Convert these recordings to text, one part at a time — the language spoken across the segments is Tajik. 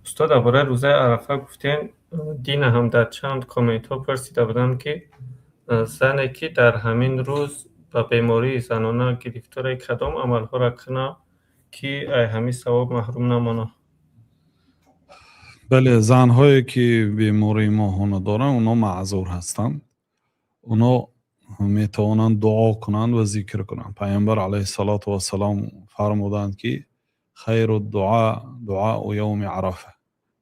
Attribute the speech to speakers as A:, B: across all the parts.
A: Устод, дар бораи рӯзаи Арафа гуфтем, дина ҳам дар чанд комментҳо пурсида будам, ки зане, ки дар ҳамин рӯз ба бемории занона гирифтора, кадом амалҳоро кунад, ки ай ҳамин савоб маҳрум намонад?
B: Бале, занҳое, ки бемории моҳона доранд, онҳо маъзур ҳастанд. Онҳо метавонанд дуо кунанд ва зикр кунанд. Пайғамбар алайҳиссалоту вассалом фармуданд, ки خير الدعاء دعاء يوم عرفة,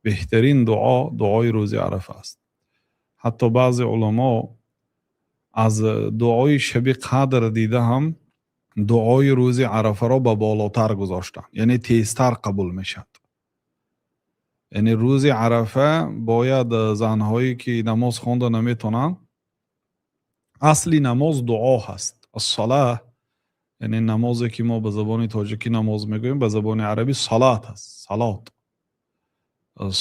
B: беҳтарин дуо дуои рӯзи Арафа аст. Ҳатто баъзе уламо аз дуои шаби Қадр дида ҳам дуои рӯзи Арафаро ба болотар гузоштанд, яъне тезтар қабул мешавад. Яъне рӯзи Арафа бояд занҳое, ки намоз хонда наметавонанд, асли намоз дуо ҳаст. الصلاة, яъне намозе, ки мо ба забони тоҷикӣ намоз мегӯем, ба забони арабӣ салат аст. Салот,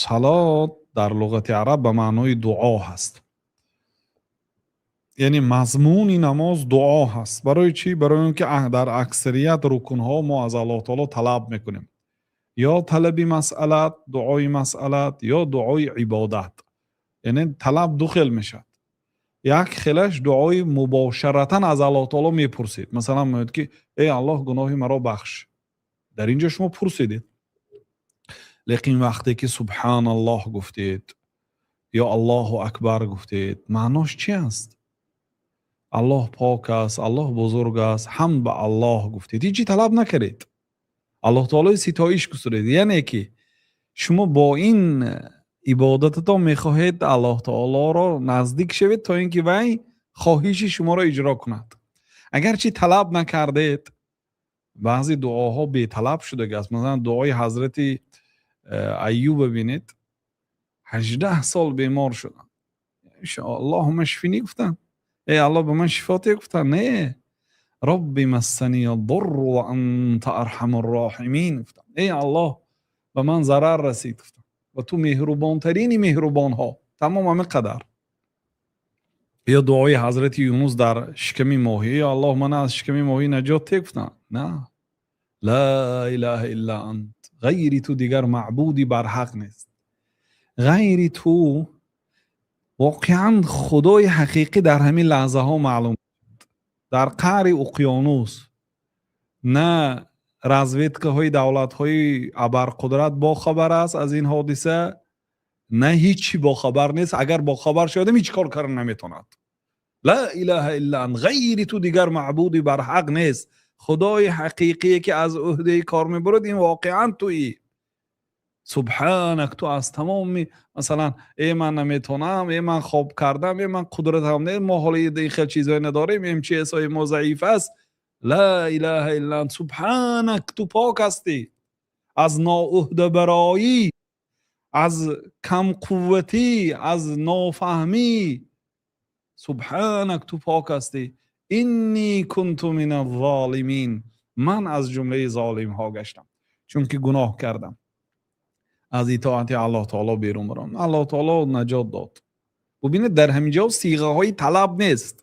B: салот дар луғати араб ба маънои дуо ҳаст, яъне мазмуни намоз дуо ҳаст. Барои чӣ? Барои он ки дар аксарият рукунҳо мо аз Аллоҳ таоло талаб мекунем, ё талаби масъалат, дуои масъалат, ё дуои ибодат. Яъне талаб ду хел мешавад. Як хелаш дуои мубошаратан аз Аллоҳ таоло мепурсед, масалан, мегӯяд, ки эй Аллоҳ, гуноҳи маро бахш. Дар ин ҷо шумо пурсидед. Лекин вақте ки субҳаналлоҳ гуфтед ё Аллоҳу акбар гуфтед, маънош чи аст? Аллоҳ пок аст, Аллоҳ бузург аст, ҳамд ба Аллоҳ гуфтед, ҳеҷ чи талаб накардед, Аллоҳ таолои ситоиш густуред. Яъне ки шумо бо ин ибодататон мехоҳед Аллоҳ таолоро наздик шавед, то ин ки вай хоҳиши шуморо иҷро кунад, агарчи талаб накардед. Баъзе дуоҳо беталаб шудагааст. Масалан, дуои ҳазрати Айюба бинед, 18 сол бемор шуданд. اللهم اشفني гуфтанд, эй Аллоҳ, ба ман шифо те гуфтанд? Не, رب مسني الضر وأنت أرحم الراحمين гуфтанд. Эй Аллоҳ, ба ман зарар расид гуфтанд ва ту меҳрубонтарини меҳрубонҳо. Тамом, ҳамин қадар. Ё дуои ҳазрати Юнус дар шиками моҳӣ: ё Аллоҳ, мана аз шиками моҳӣ наҷот те гуфтанд? На, لا إله إلا أنت, ғайри ту дигар маъбуди барҳақ нест, ғайри ту. Воқеан, худои ҳақиқӣ дар ҳамин лаҳзаҳо маълум. Дар қаъри уқёнус на разведкаҳои давлатҳои абарқудрат бохабар аст аз ин ҳодиса, на ҳеҷ чӣ бохабар нест. Агар бохабар шудам, ҳеҷ кор карда наметавонад. لا إله إلا أنت, ғайри ту дигар маъбуди барҳақ нест. Худои ҳақиқие, ки аз ӯҳдаи кор мебурад, ин воқеан туӣ. سبحانك, ту аз тамоми, масалан, э ман наметавонам, э ман хоб кардам, э ман қудратам не, мо ҳоли ин хел чизҳое надорем, МЧС-ҳои мо заиф аст. لا إله إلا أنت سبحانك, ту пок ҳастӣ аз ноӯҳдабароӣ, аз камқувватӣ, аз нофаҳмӣ. سبحانك, ту пок ҳастӣ. إني كنت من الظالمين, ман аз ҷумлаи золимҳо гаштам, чунки гуноҳ кардам, аз итоати Аллоҳ таоло берун баром. Аллоҳ таоло наҷот дод. Бубинед, дар ҳамин ҷо сиғаҳои талаб нест.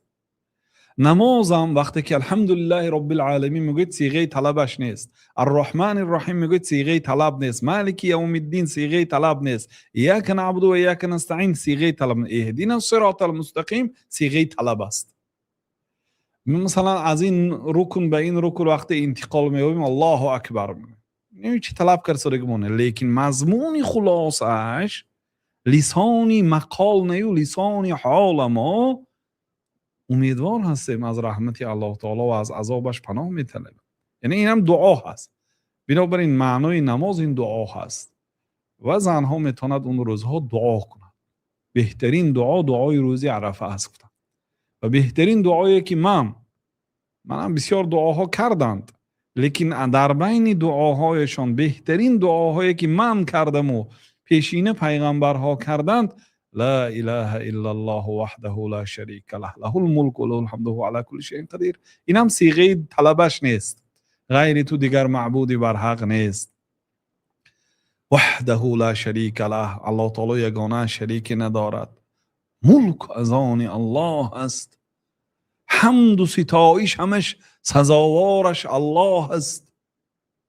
B: Намозам вақте ки الحمد لله رب العالمين мегӯед, сиғаи талабаш нест. الرحمن الرحيم мегӯед, сиғаи талаб нест. مالك يوم الدين, сиғаи талаб нест. إياك نعبد وإياك نستعين, сиғаи талаб. اهدنا الصراط المستقيم, сиғаи талаб аст. Масалан, аз ин рукн ба ин рукн вақте интиқол меёбем, الله أكبر, чӣ талаб кард? Лекин мазмуни хулосааш лисони мақол нею лисони ҳола мо умедвор ҳастем аз раҳмати Аллоҳ таоло ва аз азобаш паноҳ металабем. Яъне инам дуо ҳаст. Бинобар ин маънои намоз ин дуо ҳаст ва занҳо метавонад он рӯзҳо дуо кунанд. Беҳтарин дуо дуои рӯзи Арафа аст гуфтам. Ва беҳтарин дуое, ки манам бисёр дуоҳо карданд, лекин дар байни дуоҳояшон беҳтарин дуоҳое, ки ман кардаму пешина пайғамбарҳо карданд: لا إله إلا الله وحده لا شريك له، له الملك وله الحمد وهو على كل شيء قدير. Инам сиғаи талабаш нест. Ғайри ту дигар маъбуди барҳақ нест. وحده لا شريك له, Аллоҳ таоло ягона, шарике надорад, мулк аз они Аллоҳ аст, ҳамду ситоиш ҳамаш сазовораш Аллоҳ аст.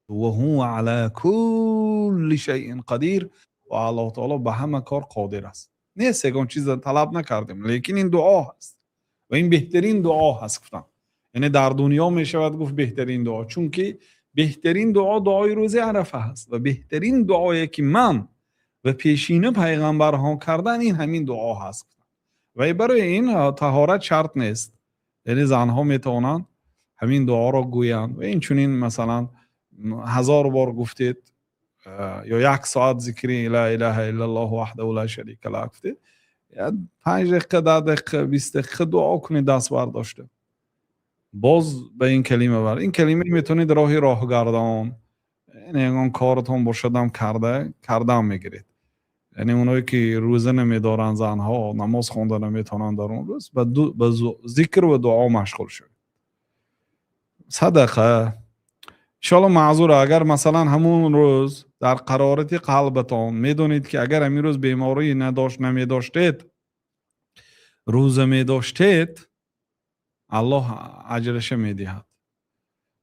B: وهو على كل شيء قدير. Ва Аллоҳ таоло ба ҳама кор қодир аст. Нест, ягон чиз талаб накардем, лекин ин дуо ҳаст ва ин беҳтарин дуо ҳаст, гуфтам. Яъне дар дунё мешавад гуфт беҳтарин дуо, чунки беҳтарин дуо дуои рӯзи Арафа ҳаст ва беҳтарин дуое ки ман ва пешина пайғамбарҳо кардан, ин ҳамин дуо ҳаст. Ва барои ин таҳорат шарт нест, яъне занҳо метавонанд ҳамин дуоро гӯянд. Ва инчунин, масалан, 1000 бор гуфтед ё як соат зикри ла илаҳа иллаллоҳу ваҳдаҳу ла шарика лаҳ гуфтед, 5 дақиқа, 10 дақиқа, 20 дақиқа дуо кунед даст бардошта. Боз ба ин калима бар ин калима метавонед роҳи роҳгардон, ягон коратон бошадам карда кардаам мегиред. Яъне оное ки рӯза намедоранд, занҳо намоз хонда наметавонанд дар он рӯз, ба зикр ва дуо машғул шавед. Садақа иншоалло маъзура. Агар, масалан, ҳамун рӯз дар қарорати қалбатон медонед, ки агар ҳамин рӯз беморӣ надошт намедоштед, рӯза медоштед, Аллоҳ аҷраша медиҳад.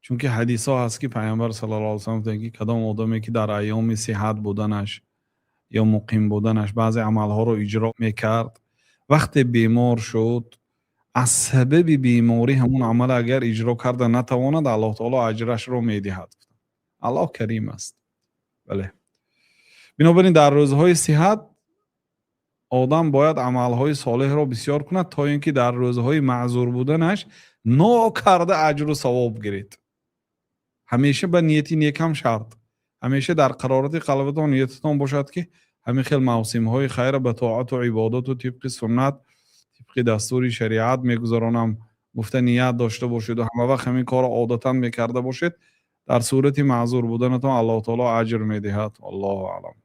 B: Чунки ҳадисҳо ҳаст, ки Пайғамбар саллаллоҳу алайҳи васаллам гуфтанд, ки кадом одаме ки дар айёми сиҳат буданаш ё муқим буданаш баъзе амалҳоро иҷро мекард, вақте бемор шуд, аз сабаби беморӣ ҳамун амал агар иҷро карда натавонад, Аллоҳ таоло аҷрашро медиҳад. Аллоҳ карим аст. Бале, бинобар ин дар рӯзҳои сиҳат одам бояд амалҳои солеҳро бисёр кунад, то ин ки дар рӯзҳои маъзур буданаш нокарда аҷру савоб гиред. Ҳамеша ба нияти некам шарт, ҳамеша дар қарорати қалбатон ниятатон бошад, ки ҳамин хел мавсимҳои хайра ба тоату ибодату тибқи суннат, тибқи дастури шариат мегузаронам гуфта ният дошта бошеду ҳама вақт ҳамин корро одатан мекарда бошед, дар сурати маъзур буданатон Аллоҳ таоло аҷр медиҳад. Аллоҳу аълам.